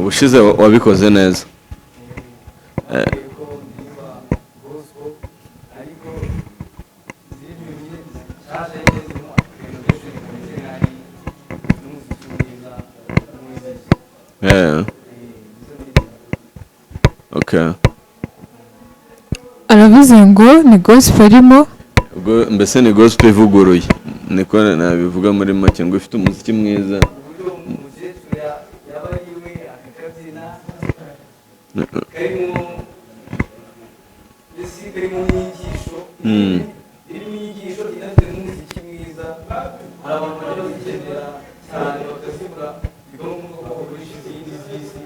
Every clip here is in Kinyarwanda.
Ubushize wabikoze neza. Bakubwiye ko ndirimba gospel, ariko zirimo nyine nshyashya nyine, zirimo innovation, kameze nk'ari n'umuziki mwiza mwiza. Nizo ndirimbo. Okay. Aravuze ngo ni gospel irimo. Ubwo mbese ni gospel ivuguruye, niko nabivuga muri make, ngo ifite umuziki mwiza. Uburyo umukecuru yaba ari iwe akakabyina, karimo mbese karimo inyigisho, irimo inyigisho inafite n'umuziki mwiza. Hari abantu bajya bazikenera cyane bakazibura, bikaba ngombwa ko bagurisha izindi z'isi,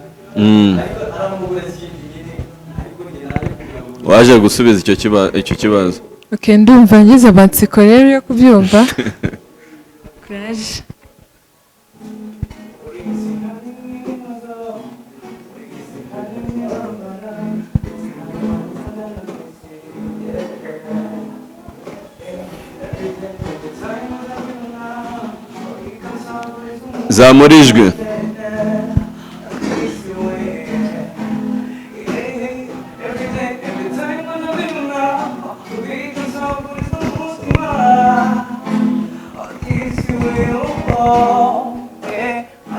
ariko hari abagura izindi nyine, ariko njye naje kugira ngo Waje gusubiza icyo kibazo. Okay, ndumva ngize amatsiko rero yo kubyumva. Courage. Zamura ijwi.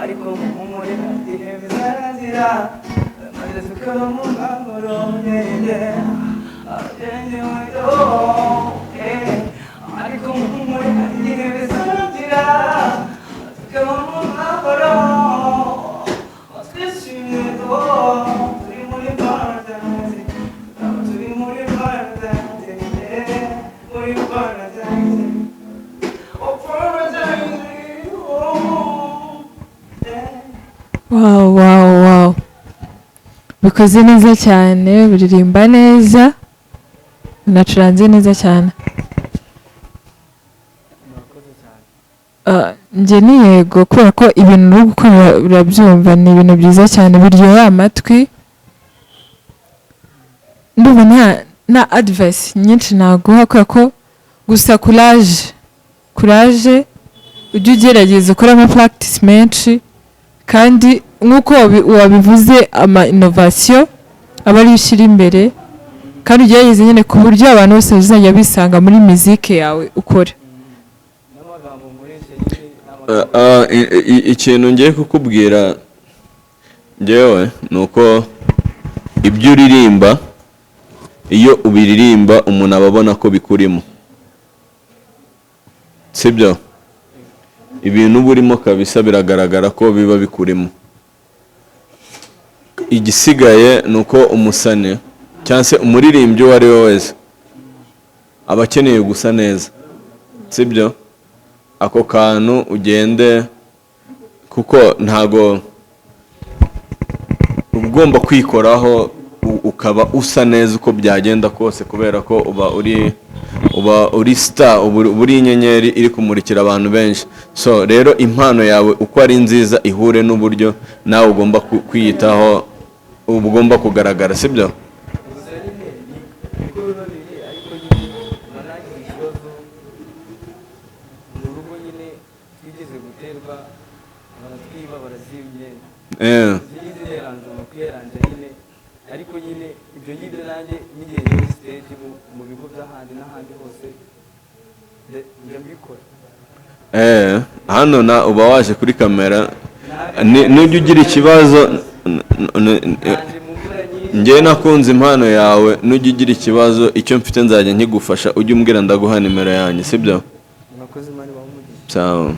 Ariko muhumure, igihe bizarangira maze tukaba mu mahoro, ariko muhumure, igihe bizarangira tukaba mu mahoro, twishimye, turi muri paradise, turi muri paradise, muri paradise. Oh, paradise, oh, yeah. Wow, bikoze neza cyane, buririmba neza, unacuranze neza cyane. Murakoze cyane. Ah, njye ni yego, kubera ko ibintu uri gukora urabyumva, ni ibintu byiza cyane biryoheye amatwi. Ndumva nta advice nyinshi naguha, kubera ko gusa courage, courage, ujye ugerageza ukore ama practice menshi, kandi nk'uko wabivuze, ama innovation aba ariyo ushyira imbere, kandi ugerageze nyine ku buryo abantu bose bazajya bisanga muri muzike yawe ukora. N'amagambo nkoresha nyine ni amagambo. Ikintu ngiye kukubwira ngewe ni uko ibyo uririmba, iyo ubiririmba, umuntu aba abona ko bikurimo, sibyo? Ibintu uba urimo kabisa biragaragara ko biba bikurimo. Igisigaye ni uko umusane cyangwa se umuririmbyi uwo ari we wese aba akeneye gusa neza, sibyo? Ako kantu ugende, kuko ntago uba ugomba kwikoraho, ukaba usa neza uko byagenda kose, kubera ko uba uri star, uba uri inyenyeri iri kumurikira abantu benshi. So rero impano yawe uko ari nziza ihure n'uburyo nawe ugomba kwiyitaho, uba ugomba kugaragara, sibyo? Gusa nyine niko biba biri, ariko nyine mba nagize ikibazo mu rugo nyine, twigeze guterwa, baratwiba, baraziba imyenda. Sinigeze neranja mu kwiyaranja nyine, ariko nyine ibyo ngibyo nanjye n'igihe ndi muri stage mu bigo by'ahandi n'ahandi hose njya mbikora. Hano na uba waje kuri kamera, nujya ugira ikibazo Naje mu mvura nyinshi. Njyewe nakunze impano yawe. Nujya ugira ikibazo, icyo mfite nzajya nkigufasha. Ujye umbwira, ndaguha nimero yanjye, sibyo? Murakoze, Imana ibahe umugisha. Sawa.